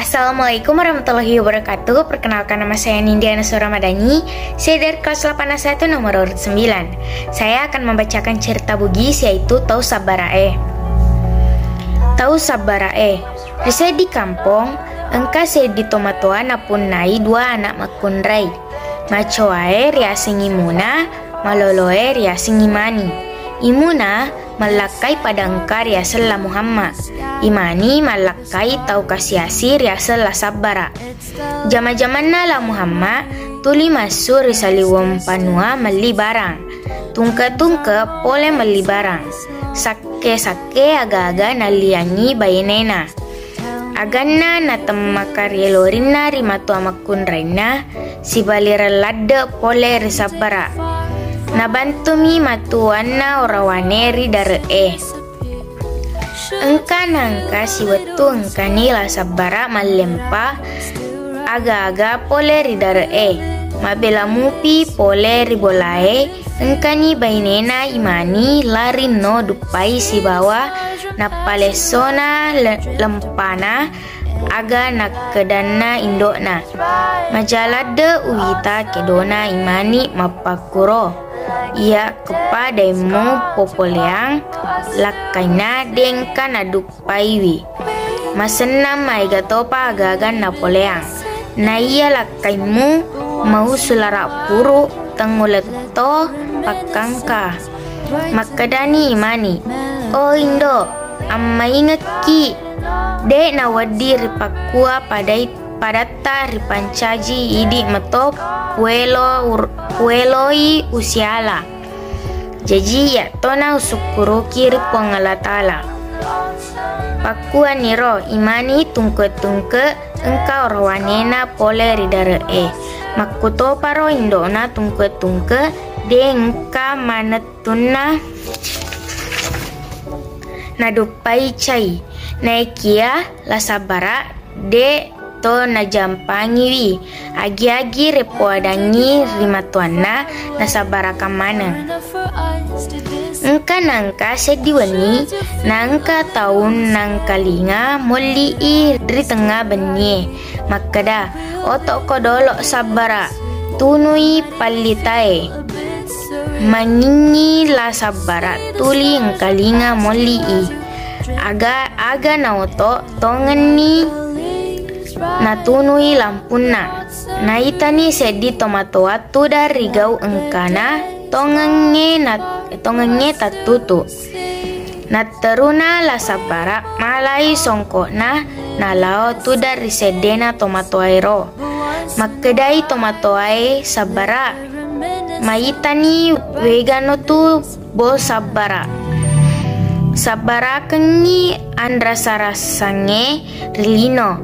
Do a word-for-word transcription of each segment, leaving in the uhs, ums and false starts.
Assalamualaikum warahmatullahi wabarakatuh. Perkenalkan, nama saya Nindya Nasura Madani. Saya dari kelas delapan A satu nomor urut sembilan. Saya akan membacakan cerita Bugis, yaitu Tau Sabbarae. Tau Sabbarae. Ri seddi kampong, engka seddi tomatoa napunnai dua anak makkunrai. Macoae riaseng Imuna, maloloe riaseng Imani. Imuna mallakkai pada engka riaseng La Muhammad. Imani mallakkai tau kasiasi riaseng La Sabbara. Jama-jamanna La Muhammad tuli massu ri saliweng panua melli barang. Tungke-tungke pole melli barang. Sakke-sakke aga-aga nalliangngi bainena. Aganna natemmakarielo rinna ri matua makkunrainna, sibalireng ladde pole ri Sabbara. Nabantumi matuanna orawane ri dare'e. Engka nangka siwettu engkani La Sabbara mallempa aga-aga pole ri dare'e. Mabela mupi pole ri bolae, engkani bainena Imani larinno duppai sibawa nappalessona le-, lempana aga nakkedanna indo'na. Maja ladde uwita kedona Imani mappakkuro. Iya keppa daimmu popoleang lakkainna de engka naduppaiwi. Masennang maega topa aga-aga napoleang. Naiya lakkaimmu mau sulara puru tengnguletto pakkangka. Makkedani Imani, "O Indo, ammaingekki, de nawedding ripakkua padai-, padatta ripancaji idi meto puelo ur-, pueloi usiala. Jaji iyattona usukkuruki ri Puang Allah Taala." Pakkuaniro Imani tungke-tungke engka orowanena pole ri dare'e. Makkutoparo indo'na tungke-tungke de engka manettunna naduppai cai. Naekia La Sabbara de to najampangiwi, agi-agi repoadangngi ri matuanna nasabbarakang maneng. Engka nangka seddi wenni, naengka tau nangkalinga molli'i ri tengnga bennie, makkeda, "Oto'ko dolo Sabbara, tunui pallitae." Mangingngi La Sabbara tuli engkalinga molli'i. Aga, aga naoto tongenni natunui lampunna. Naitani seddi tomatoa tudang ri gau engkana tongengnge na-, tongengnge tattutu. Natteruna La Sabbara malai songko'na nalao tudang ri seddena tomatoaero. Makkedai tomatoae Sabbara, "Maitani wegano tu bo Sabbara." Sabbarakengngi anrasa-rasangnge ri lino.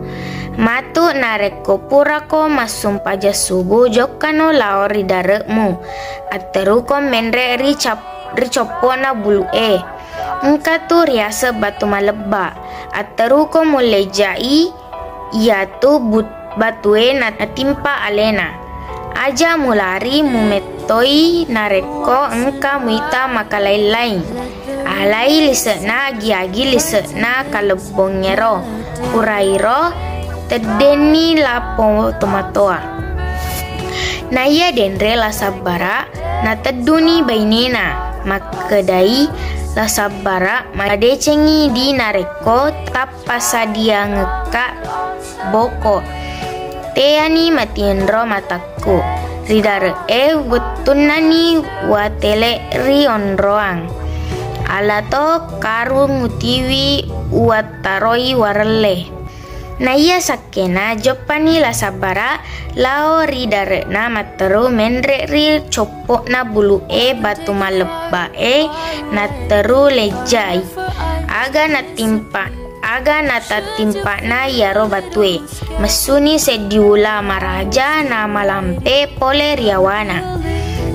Matu narekko purako massumpajang subu, jokkano lao ri dare'mu. Atteruko menre ri cap-, ri coppo'na bulu'e. Engka tu riaseng batu malebba. Atteruko mulejja'i iyatu but-, batue natimpa alena. Aja mulari mumettoi narekko engka muita makalaing-laing. Alai lise'na agi-agi lise'na kalebbongngero. Purairo teddenni lappo tomatoa. Naiya denre La Sabbara, natedduni bainena. Makkedai La Sabbara, "Madecengi di narekko tappasadiangekka boko. Teani matinro matakku. Ri dare'e wettunnani watele ri onroang. Alato karung utiwi uwattaroi warelle." Naiya sakkena joppani La Sabbara lao ri dare'na matteru menre ri coppo'na bulu'e batu malebbae natteru lejjai. Aga natimpa, aga natattimpa'na iyaro batue. Messuni seddi ula maraja namalampe pole ri yawana.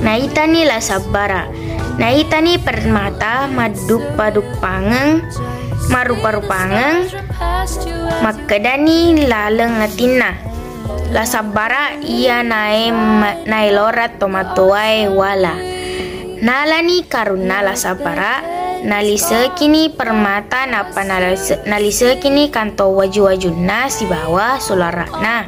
Naitani La Sabbara. Naitani permata madduppa-duppangeng, marupa-rupangeng, makkedani laleng atinna, "La Sabbara, iya nae ma-, naelora tomatoae wala." Nalani karunna La Sabbara, Nalisekini permata nappa nalise-, nalisekini kantong waju-wajunna sibawa sulara'na.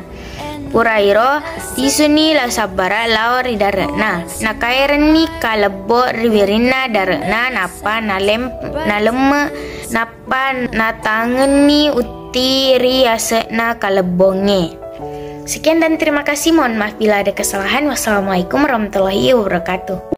Purairo, lisuni La Sabbara lao ri dare'na. Nakaerenni kalebbo ri wirinna dare'na nappa nalem-, nalemme, nappa natangenni utti ri ase'na kalebbongnge. Sekian dan terima kasih. Mohon maaf bila ada kesalahan. Wassalamualaikum warahmatullahi wabarakatuh.